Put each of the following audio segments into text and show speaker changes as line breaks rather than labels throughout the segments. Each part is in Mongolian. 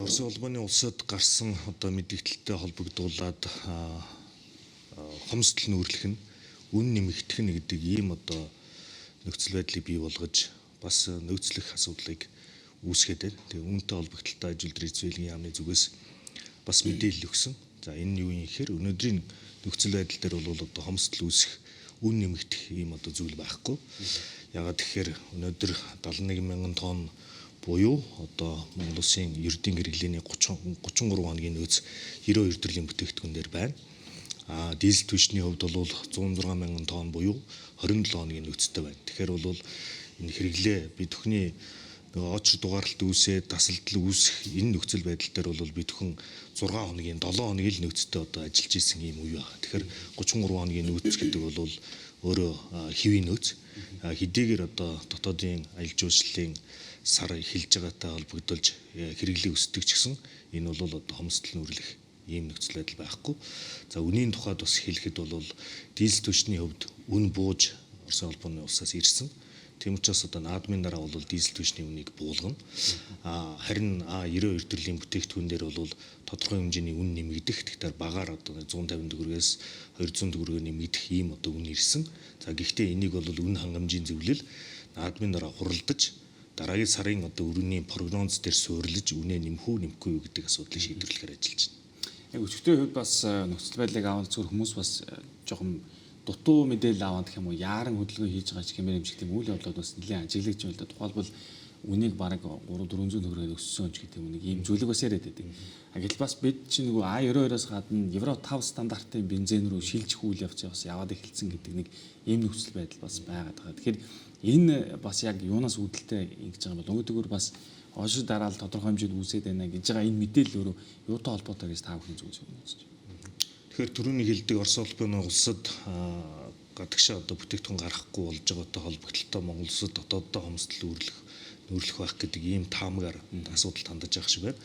Оросын холбооны улсад гарсан одоо мэдээлэлтэй холбогдуулаад хомсдол нүүрлэх нь, үн нэмэгдэх нь гэдэг ийм одоо нөхцөл байдлыг бий болгож бас нөөцлөх асуудлыг үүсгээд байна. Тэгээ үүнтэй холбогдлолтой ажил үйлдвэрлэлийн яамны зүгээс бас мэдээлэл өгсөн. За, энэ нь юу юм гэхээр өнөөдрийн нөхцөл байдал дээр бол одоо хомсдол үүсэх, үн нэмэгдэх ийм одоо зүйл байхгүй. Ягаад тэгэхээр өнөөдөр 71 мянган тонн буюу одоо Монгол улсын ердийн хэрэглээний 30 33 хоногийн нөөц 92 төрлийн бүтээгдэхүүн дээр байна. А дизель түвшний хувьд бол 106 мянган тонн буюу 27 хоногийн нөөцтэй байна. Тэгэхээр бол энэ хэрэглээ бид бүхний нөгөө очир дугаарлалт үүсээд, тасалдал үүсэх энэ нөхцөл байдал дээр бол бид бүхэн 6 хоногийн, 7 хоногийн л нөөцтэй одоо ажиллаж исэн ийм үе байна. Тэгэхээр 33 хоногийн нөөц гэдэг бол өөрөө хэвийн нөөц. Хэдийгээр одоо дотоодын аялал жуулчлалын сар эхэлж байгаатай холбогдуулж хэрэглээ өсдөг ч гэсэн энэ бол одоо хомсдол нүүрлэх ийм нөхцөл байдал байхгүй. За, үнийн тухайд бас хэлэхэд бол дизель түвшний хувьд үн бууж Оросын холбооны улсаас ирсэн. Тийм учраас одоо наадмын дараа бол дизель түвшний үнийг буулгана. А харин А92 төрлийн бүтээгдэхүүн дээр бол тодорхой хэмжээний үн нэмэгдэх, тэгэхээр багаар одоо 150 төгрөгөөс 200 төгрөгөөр нэмэгдэх ийм одоо үн ирсэн. За, гэхдээ энийг бол үн хангамжийн зөвлөл наадмын дараа хуралдаж, дараагийн сарын одоо өрөөний прогноз дээр суурилж үнэ нэмэх үү, нэмэхгүй юу гэдэг асуудлыг шийдвэрлэхээр ажиллаж байна.
Яг өчигдрийн хувьд бас нөхцөл байдлыг аваад зүгээр хүмүүс бас жоохон дутуу мэдээлэл аваад гэх юм уу, яаран хөдөлгөөн хийж байгаа ч гэмээр юм шиг тийм үйл явдлууд бас нэлээд ажиглагдж байна л да. Тухайлбал үнийг бараг 3 400 төгрөгөөр өссөн ч гэдэг юм, нэг ийм зүйлэг бас яриад байдаг. А гэтэл бас бид чинь нөгөө А92-оос гадна Евро 5 стандартын бензин рүү шилжих үйл явц бас яваад эхэлсэн гэдэг нэг ийм нөхцөл байдал бас байгаад байгаа. Тэгэхээр энэ бас яг юунаас үүдэлтэй ингэж байгаа юм бол нөгөөдөгөр бас ошид дараал тодорхой хэмжээнд үүсээд байна гэж байгаа энэ мэдээлэл өөрөө юутай холбоотой гэж та бүхэн зүгээс үзэж байна?
Тэгэхээр түрүүний хэлдэг Орос холбооны улсад гадагшаа одоо бүтээгдэхүүн гаргахгүй болж байгаатай холбогдлолтой Монгол улсад дотооддоо хомсдол нүүрлэх байх гэдэг ийм таамгаар асуудал хандаж байгаа шиг байна.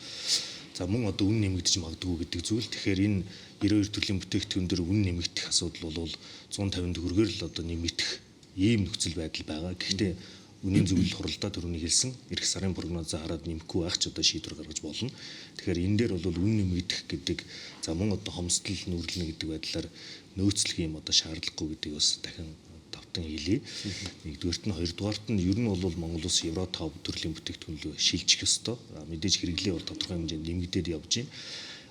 За, мөн одоо үн нэмэгдэж магадгүй гэдэг зүйл. Тэгэхээр энэ 92 төрлийн бүтээгдэхүүн дээр үн нэмэгдэх асуудал бол 150 төгрөгөөр л одоо нэмэгдэх ийм нөхцөл байдал байгаа. Гэхдээ үнийн зөвлөл хуралдаа түрүүний хэлсэн эх сарын прогнозоо хараад нэмэхгүй байх ч одоо шийдвэр гаргаж болно. Тэгэхээр энэ дээр бол үн нэмэгдэх гэдэг, за мөн одоо хомсдол нүүрлэнэ гэдэг байдлаар нөөцлөх юм одоо шаардлагагүй гэдгийг бас дахин давтан хэлье. Нэгдүгээрт нь, хоёрдугаарт нь ер нь бол Монгол улс Евро 5 төрлийн бүтээгдэхүүн рүү шилжих ёстой. Мэдээж хэрэглээ бол тодорхой хэмжээнд нэмэгдээд явж байна.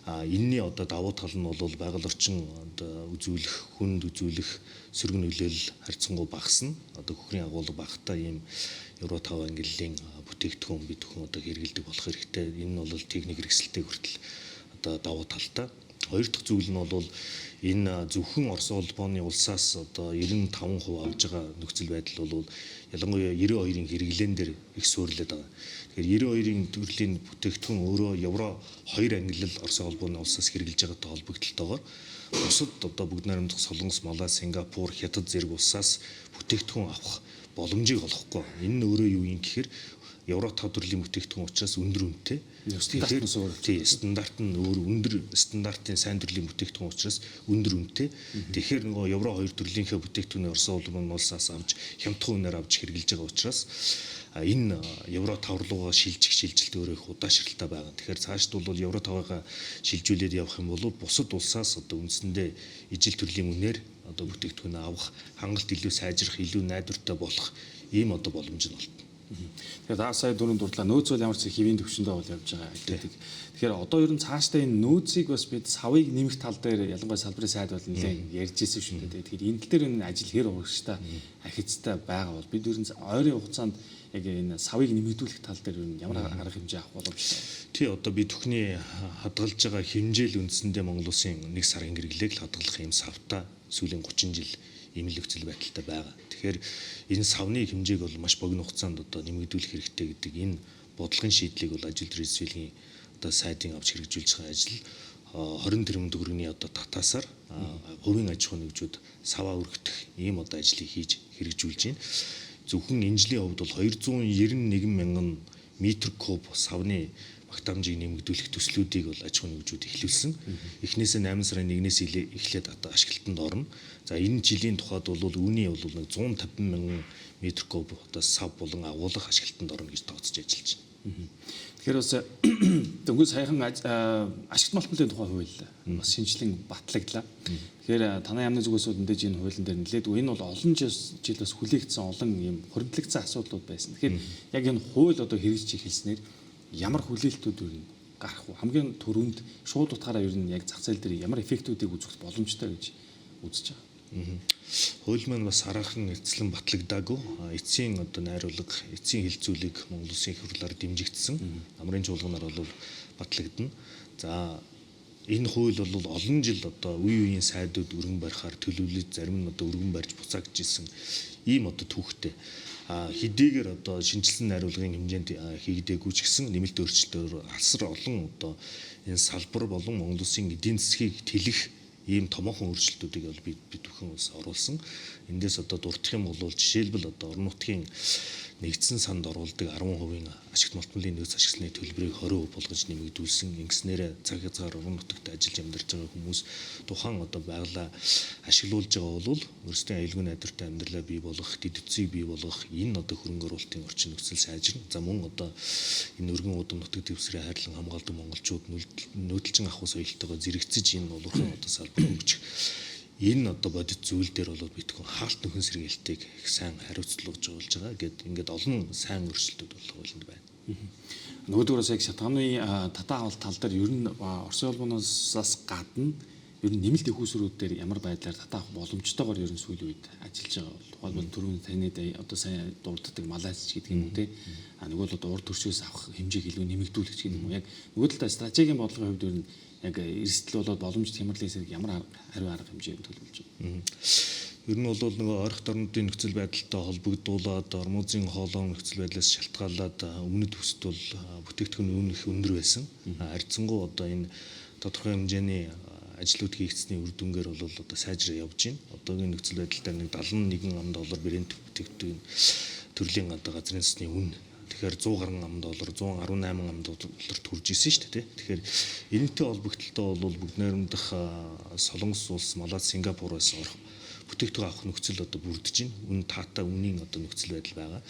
А энэний одоо давуу тал нь бол байгаль орчин одоо үзүүлэх, хүнд үзүүлэх сөрөг нөлөөлөл харьцангуй багасна. Одоо хөхрийн агуулга багатай ийм Евро 5 ангиллын бүтээгдэхүүн бид бүхэн одоо хэрэглэдэг болох хэрэгтэй. Энэ нь бол техник хэрэгсэлтэй хүртэл одоо давуу талтай. Хоёр дахь зүйл нь бол энэ зөвхөн Орос холбооны улсаас одоо 95% авж байгаа нөхцөл байдал бол ялангуяа 92-ын хэрэглээн дээр их суурлаад байгаа. Тэгэхээр 92-ын төрлийн бүтээгдэхүүн өөрөө Евро 2 ангиллал Орос холбооны улсаас хэрэглэж байгаатай холбогдлолтойгоор бусад одоо бүгд найрамдах Солонгос, Малай, Сингапур, Хятад зэрэг улсаас бүтээгдэхүүн авах боломжийг олохгүй. Энэ нь өөрөө юу юм гэхээр Евро 5 төрлийн бүтээгдэхүүн учраас өндөр үнэтэй.
Стандарт нь өөр.
Тий, стандарт нь өөр, өндөр стандартын сайн төрлийн бүтээгдэхүүн учраас өндөр үнэтэй. Тэгэхээр нөгөө Евро 2 төрлийнхээ бүтээгдэхүүнийг Орос улсын улсаас авч хямдхан үнээр авч хэрэглэж байгаа учраас энэ Евро 5 руугаа шилжих шилжилт өөрөө их удаашралтай байгаа. Тэгэхээр цаашд бол Евро 5-ыг шилжүүлээд явах юм бол бусад улсаас одоо үндсэндээ ижил төрлийн үнээр одоо бүтээгдэхүүнээ авах, хангалт илүү сайжрах, илүү найдвартай болох ийм одоо боломж нь олдно.
Тэгэхээр та сая дөрөв дурдлаа, нөөц бол ямар ч хэвийн төвшөндөө бол явж байгаа гэдэг. Тэгэхээр одоо ер нь цаашдаа энэ нөөцийг бас бид савыг нэмэх тал дээр ялангуяа салбарын сайд бол нэлээд ярьж ирсэн шүү дээ. Тэгэхээр энэ тал дээр энэ ажил хэр урагштай ахицтай байгаа бол бид ер нь ойрын хугацаанд яг энэ савыг нэмэгдүүлэх тал дээр ер нь ямар арга хэмжээ авах боломжтой?
Тий, одоо бид бүхний хадгалж байгаа хэмжээл үндсэндээ Монгол улсын нэг сарын хэрэглээг л хадгалах юм савтай сүүлийн 30 жил ийм л нөхцөл байдалтай байгаа. Тэгэхээр энэ савны хэмжээг бол маш богино хугацаанд одоо нэмэгдүүлэх хэрэгтэй гэдэг энэ бодлогын шийдлийг бол ажил үйлдвэрлэлийн одоо сайдын авч хэрэгжүүлж байгаа ажил 20 тэрбум төгрөгийн одоо татаасаар хувийн аж ахуйн нэгжүүд саваа өргөтөх ийм одоо ажлыг хийж хэрэгжүүлж байна. Зөвхөн энэ жилийн хувьд бол 291 мянган метр куб савны багтаамжийг нэмэгдүүлэх төслүүдийг бол аж ахуйн нэгжүүд эхлүүлсэн. Эхнээсээ 8 сарын 1-ээс эхлээд одоо ашиглалтанд орно. За, энэ жилийн тухайд бол үүний бол нэг 150 мянган метр куб одоо сав болон агуулга ашиглалтанд орно гэж тооцож ажиллаж байна.
Тэгэхээр бас дөнгөж саяхан ашигт малтмалын тухай хууль бас шинжлэн батлагдлаа. Тэгэхээр танай яамны зүгээс бол мэдээж энэ хуулийн дээр нэлээдгүй энэ бол олон жил бас хүлээгдсэн олон юм хуримтлагдсан асуудлууд байсан. Тэгэхээр яг энэ хууль одоо хэрэгжиж эхэлснээр ямар хүлээлтүүд юу гарах вэ? Хамгийн түрүүнд шууд утгаараа ер нь яг зах зээл дээр ямар эффектүүдийг үзэх боломжтой гэж үзэж байгаа.
Хууль маань бас хараахан эцлэн батлагдаагүй. Эцсийн одоо найруулга, эцсийн хилцүүлэг Монгол Улсын их хурлаар дэмжигдсэн. Намрын чуулганаар бол батлагдана. За энэ хууль бол олон жил одоо үе үеийн сайдууд өргөн барихаар төлөвлөж, зарим нь одоо өргөн барьж буцаагдж исэн ийм одоо түүхтэй. Хэдийгээр одоо шинжилсэн найруулгын хэмжээнд хийгдээгүй ч гэсэн нэмэлт өөрчлөлтөөр асар олон одоо энэ салбар болон Монгол Улсын эдийн засгийг тэлэх ийм томоохон өөрчлөлтүүдийг бол бид бүхэн бас оруулсан. Эндээс одоо дурдах юм бол жишээлбэл одоо орон нутгийн нэгдсэн санд оруулдаг 10% ашигт малтмалын нөөц ашиглалын төлбөрийг 20% болгож нэмэгдүүлсэн. Ингэснээр цаг хязгаар орон нутагт ажиллаж амьдарч байгаа хүмүүс тухайн одоо байгалаа ашиглуулж байгаа бол өөрсдийн аюулгүй найдвартай амьдралаа бий болгох, дэд үтсийг бий болгох энэ одоо хөрөнгө оруулалтын орчин нөхцөл сайжирна. За мөн одоо энэ өргөн удам нутаг дэвсгэрээ хайрлан хамгаалдаг монголчууд нүүдэлчин ахуй соёлтойгоо зэрэгцэж энэ улуурхан одоо салбар хөгжих энэ одоо бодит зүйл дээр бол бид хүн хаалт нөхөн сэргийлтийг их сайн хариуцлага болж байгаа гэд ингээд олон сайн өөрчлөлтүүд бол хуулинд байна.
Нөгөөдгөрөөс яг шатгааны татаа авалт тал дээр ер нь Оросын холбооноос гадна ер нь нэмэлт их усрүүд дээр ямар байдлаар татаа авах боломжтойгоор ер нь сүүлийн үед ажиллаж байгаа бол тухайлбал түрүүн таны одоо сайн дурддаг Малайз ч гэдэг юм уу те а нөгөө л одоо урд төршөөс авах хэмжээг илүү нэмэгдүүлэх ч гэдэг юм уу яг нөгөө талдаа стратегийн бодлогын хувьд ер нь яг эрсдэл болоод боломж хямралын эсрэг ямар хариу арга хэмжээ төлөвлөж байна?
Ер нь бол нөгөө ойрхот орнуудын нөхцөл байдалтай холбогдуулаад Ормузын хоолоон нөхцөл байдлаас шалтгаалаад өмнөд бүсд бол бүтээгдэхүүн үн их өндөр байсан. Харьцангуй одоо энэ тодорхой хэмжээний ажлууд хийгдсэний үр дүнгээр бол одоо сайжраа явж байна. Одоогийн нөхцөл байдалтай нэг 71 ам доллар брэнд бүтээгдэхүүн төрлийн одоо газрын цэсний үн. Тэгэхээр 100 гаруй ам доллар, 118 ам доллар төрж исэн шүү дээ. Тэгэхээр энэтэй холбогдлолтой бол бүгд найрамдах Солонгос улс, Малайз, Сингапураас орох бүтээгдэхүүн авах нөхцөл одоо бүрдэж байна. Үн таатай үнийн одоо нөхцөл байдал байгаа.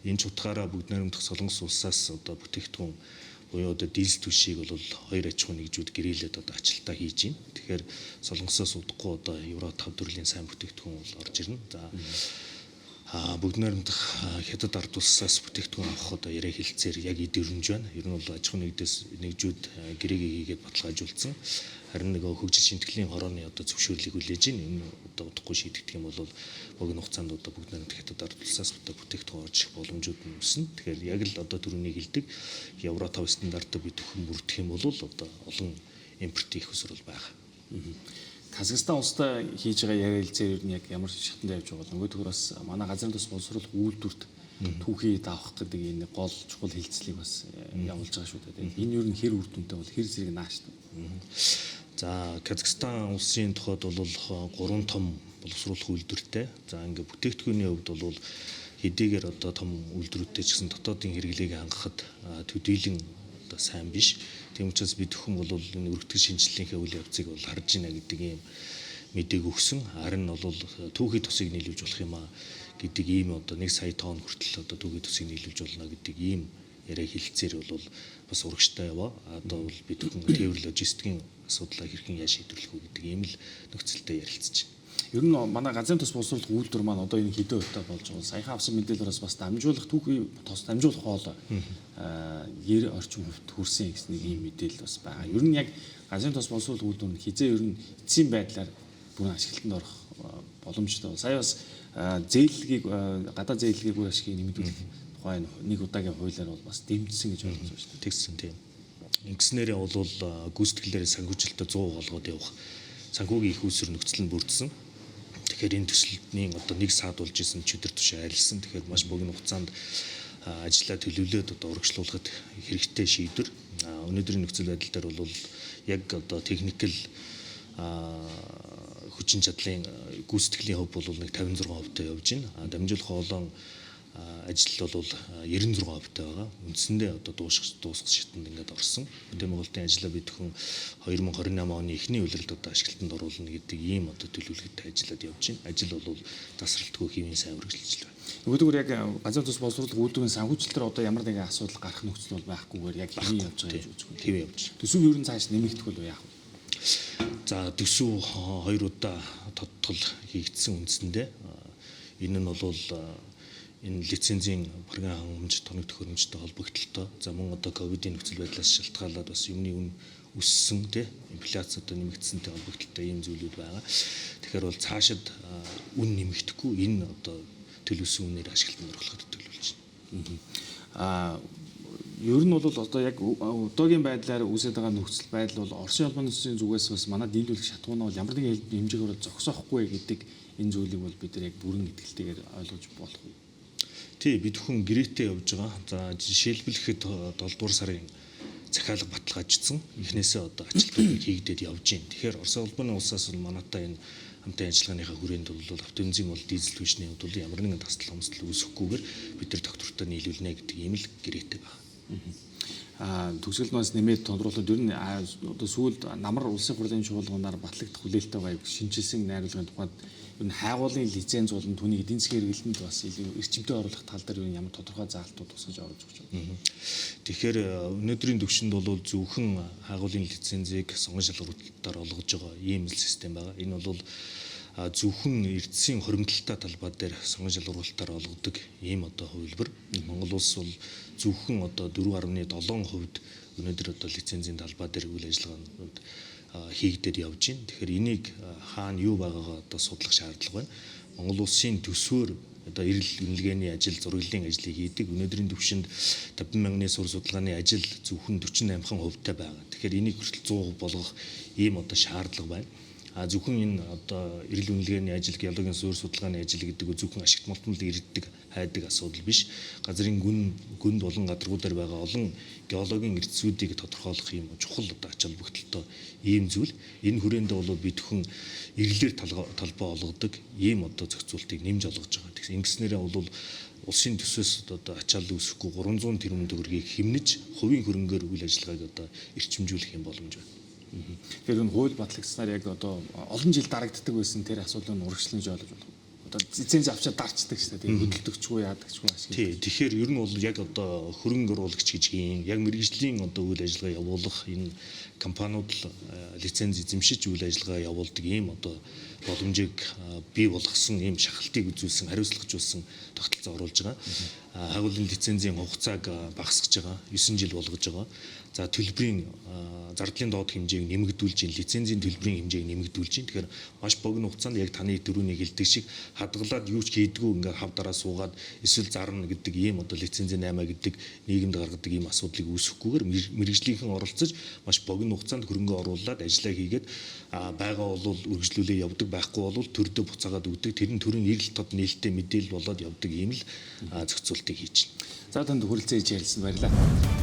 Энэ ч утгаараа бүгд найрамдах Солонгос улсаас одоо бүтээгдэхүүн буюу одоо дизель түлшийг бол хоёр аж ахуйн нэгжүүд гэрээлээд одоо ачлалтаа хийж байна. Тэгэхээр Солонгосоос удахгүй одоо Евро 5 төрлийн сайн бүтээгдэхүүн бол орж ирнэ. За бүгд найрамдах Хятад ард улсаас бүтээгдэхүүн авах одоо яриа хэлцээр яг эд өрнөж байна. Ер нь бол аж ахуйн нэгжүүд гэрээгээ хийгээд баталгаажуулсан. Харин нөгөө хөгжил шинтгэлийн хорооны одоо зөвшөөрлийг хүлээж байна. Энэ одоо удахгүй шийдэгдэх юм бол богино хугацаанд одоо бүгд найрамдах Хятад ард улсаас одоо бүтээгдэхүүн орж ирэх боломжууд нь үүснэ. Тэгэхээр яг л одоо түрүүний хэлдэг Евро 5 стандартыг бид бүхэн бүрдэх юм бол одоо олон импортын их усрал байгаа.
Казахстан улстай хийж байгаа яриа хэлцээр ер нь яг ямар шатанд явж байгаа бол нөгөөдгөр бас манай газрын тус боловсруулах үйлдвэрт түүхий давах гэдэг энэ гол чухал хэлцлийг бас явуулж байгаа шүү дээ. Энэ ер нь хэр үр дүнтэй бол хэр зэрэг нааштай.
За Казахстан улсын тухайд бол 3 том боловсруулах үйлдвэртэй. За ингээ бүтээгдэхүүний хувьд бол хэдийгээр одоо том үйлдвэрүүдтэй ч гэсэн дотоодын хэрэглээг хангахад төдийлөн одоо сайн биш. Тийм учраас бид бүхэн бол энэ өргөтгөл шинжилгээний үйл явцыг бол харж байна гэдэг ийм мэдээг өгсөн. Харин бол түүхий тосыг нийлүүлж болох юм а гэдэг ийм одоо 1 сая тонн хүртэл одоо түүхий тосыг нийлүүлж болно гэдэг ийм яриа хэлцээр бол бас урагштай яваа. Одоо бол бид бүхэн тээвэр логистикийн асуудлаа хэрхэн яаж шийдвэрлэх вэ гэдэг ийм л нөхцөлтэй ярилцж байна.
Ер нь манай газрын тус боловсруулах үйлдвэр маань одоо энэ хэдэн хувьтай болж байгаа. Саяхан авсан мэдээлэлээс бас дамжуулах түүхий тос дамжуулах хоол 90 орчим хувьд хүрсэн гэсэн нэг ийм мэдээлэл бас байгаа. Ер нь яг газрын тус боловсруулах үйлдвэр нь хизээ ер нь эцсийн байдлаар бүрэн ашиглалтанд орох боломжтой. Сая бас зээллэгийг гадаа зээллэгийг үр ашигыг нэмэгдүүлэх тухай нэг удаагийн хуулиар бол бас дэмжсэн гэж ойлгож байна шүү дээ.
Тэгсэн тийм. Ингэснээрээ бол гүйцэтгэлээр санхүүжилтөд 100 болгоод явах санхүүгийн их усэр нөхцөл нь бүрдсэн. Тэгэхээр энэ төсөлний одоо нэг саад болж исэн чөтгөр тушаа арилсан. Тэгэхээр маш богино хугацаанд ажлаа төлөвлөөд одоо урагшлуулахад хэрэгтэй шийдвэр. Өнөөдрийн нөхцөл байдал дээр бол яг одоо техникэл хүчин чадлын гүйцэтгэлийн хувь бол нэг 56% та явж байна. Дамжуулах хоолоон ажил бол 96% та байгаа. Үндсэндээ одоо дуусгах шатанд ингээд орсон. Бүтээн байгуулалтын ажлаа бид бүхэн 2028 оны эхний улиралд одоо ашиглалтанд оруулна гэдэг ийм одоо төлөвлөгөөтэй ажиллаад явж байна. Ажил бол тасралтгүй хэвийн сайн үргэлжилж байна.
Нөгөөдгөр яг газрын тус боловсруулах үйлдвэрийн санхүүжилтээр одоо ямар нэгэн асуудал гарах нөхцөл бол байхгүйгээр яг хэвийн явж байгаа гэж үзэх үү?
Хэвийн явж.
Төсөв ер нь цааш нэмэгдэх үү яах вэ?
За төсөв хоёр удаа тодтол хийгдсэн үндсэндээ энэ нь бол энэ лицензийн програм хангамж, тоног төхөөрөмжтэй холбогдлолтой. За мөн одоо ковидын нөхцөл байдлаас шалтгаалаад бас юмны үн өссөн тий инфляц одоо нэмэгдсэнтэй холбогдлолтой ийм зүйлүүд байгаа. Тэгэхээр бол цаашид үн нэмэгдэхгүй энэ одоо төлөвлөсөн үнээр ашиглалтанд оруулахад төлөвлөж
байна. Аа ер нь бол одоо яг одоогийн байдлаар үүсээд байгаа нөхцөл байдал бол Оросын холбооны төсвийн зүгээс бас манай дийлүүлэх шатгуунаа бол ямар нэгэн хэмжээгээр бол зогсоохгүй гэдэг энэ зүйлийг бол бид нар яг бүрэн итгэлтэйгээр ойлгож болох уу?
Тий, бид хүн гэрээтэй явж байгаа. За жишээлбэл гэхэд 7 дугаар сарын захиалга баталгаажсан. Эхнээсээ одоо ачлалтууд хийгдээд явж байна. Тэгэхээр Оросын холбооны улсаас бол манайтай энэ хамтын ажиллагааныхаа хүрээнд бол автобензин бол дизель түвшний хувьд бол ямар нэгэн тасдал хомсдол үүсэхгүйгээр бид нар доктортой нийлүүлнэ гэдэг ийм л гэрээтэй байна.
Төгсгөл нас нэмээд тодруулаад ер нь одоо сүүлд намар улсын хурлын чуулганаар батлагдах хүлээлттэй байгаа шинжилсэн найруулгын тухайд ер нь хайгуулын лиценз болон түүнийг эдийн засгийн хэрэглэнд бас илүү эрчимтэй оруулах тал дээр ер нь ямар тодорхой заалтууд тусгаж оруулж өгч байна.
Тэгэхээр өнөөдрийн төвшөнд бол зөвхөн хайгуулын лицензийг сонгон шалгаруулалтаар олгож байгаа ийм л систем байгаа. Энэ бол зөвхөн эрдэсийн хоримтлалтай талбай дээр сонгон шалгаруулалтаар олгодог ийм одоо хувилбар. Монгол улс бол зөвхөн одоо 4.7% өнөөдөр одоо лицензийн талбай дээр үйл ажиллагаанууд хийгдээд явж байна. Тэгэхээр энийг хаана юу байгаагаа одоо судлах шаардлага байна. Монгол улсын төсвөр одоо эрэл үнэлгээний ажил, зураглалын ажлыг хийдэг. Өнөөдрийн түвшинд 50 мянганы сур судалгааны ажил зөвхөн 48% хувьтай байгаа. Тэгэхээр энийг хүртэл 100% болгох ийм одоо шаардлага байна. А зөвхөн энэ одоо эрэл үнэлгээний ажил, геологийн суурь судалгааны ажил гэдэг нь зөвхөн ашигт малтмал ирддэг, хайдаг асуудал биш. Газрын гүн, гүнд болон гадаргуу дээр байгаа олон геологийн эрдэсүүдийг тодорхойлох юм чухал одоо ач холбогдолтой ийм зүйл. Энэ хүрээндээ бол бид хүн эрлэлээр талбай олгодог ийм одоо зохицуултыг нэмж олгож байгаа. Тэгэхээр ингэснээрээ бол улсын төсвөөс одоо ачаал үүсэхгүй 300 тэрбум төгрөгийг хэмнэж хувийн хөрөнгөөр үйл ажиллагааг одоо эрчимжүүлэх юм боломж байна.
Тэгэхээр энэ хууль батлагдсанаар яг одоо олон жил дарагддаг байсан тэр асуудлыг нь урагшлан гэж ойлгож болох. Одоо лиценз авчаад дарчдаг шүү дээ. Хөдөлгөгчгүй яадагчгүй ашиг.
Тий, тэгэхээр ер нь бол яг одоо хөрөнгө оруулагч гэж юм. Яг мэргэжлийн одоо үйл ажиллагаа явуулах энэ компаниуд л лиценз эзэмшиж үйл ажиллагаа явуулдаг ийм одоо боломжийг бий болгосон ийм шахалтыг үзүүлсэн, хариуцлагажуулсан тогтолцоо оруулж байгаа. Хайгуулын лицензийн хугацааг багасгаж байгаа, 9 жил болгож байгаа. За төлбөрийн зардлын доод хэмжээг нэмэгдүүлж байна, лицензийн төлбөрийн хэмжээг нэмэгдүүлж байна. Тэгэхээр маш богино хугацаанд яг таны дөрөвнийг хэлдэг шиг хадгалаад юу ч хийдгүү ингээд хав дараа суугаад эсвэл зарна гэдэг ийм одоо лицензийн 8 гэдэг нийгэмд гаргадаг ийм асуудлыг үүсгэхгүйгээр мэргэжлийнхэн оролцож маш богино хугацаанд хөрөнгө оруулаад ажиллаа хийгээд байгаа бол үргэлжлүүлээ явдаг, байхгүй бол төрдөө буцаагаад өгдөг. Тэр нь төрийн эрэл тод нээлттэй мэдээлэл болоод явдаг ийм л зохицуултыг хийж байна.
За танд хүрэлцэн иж ярилцсанд баярлалаа.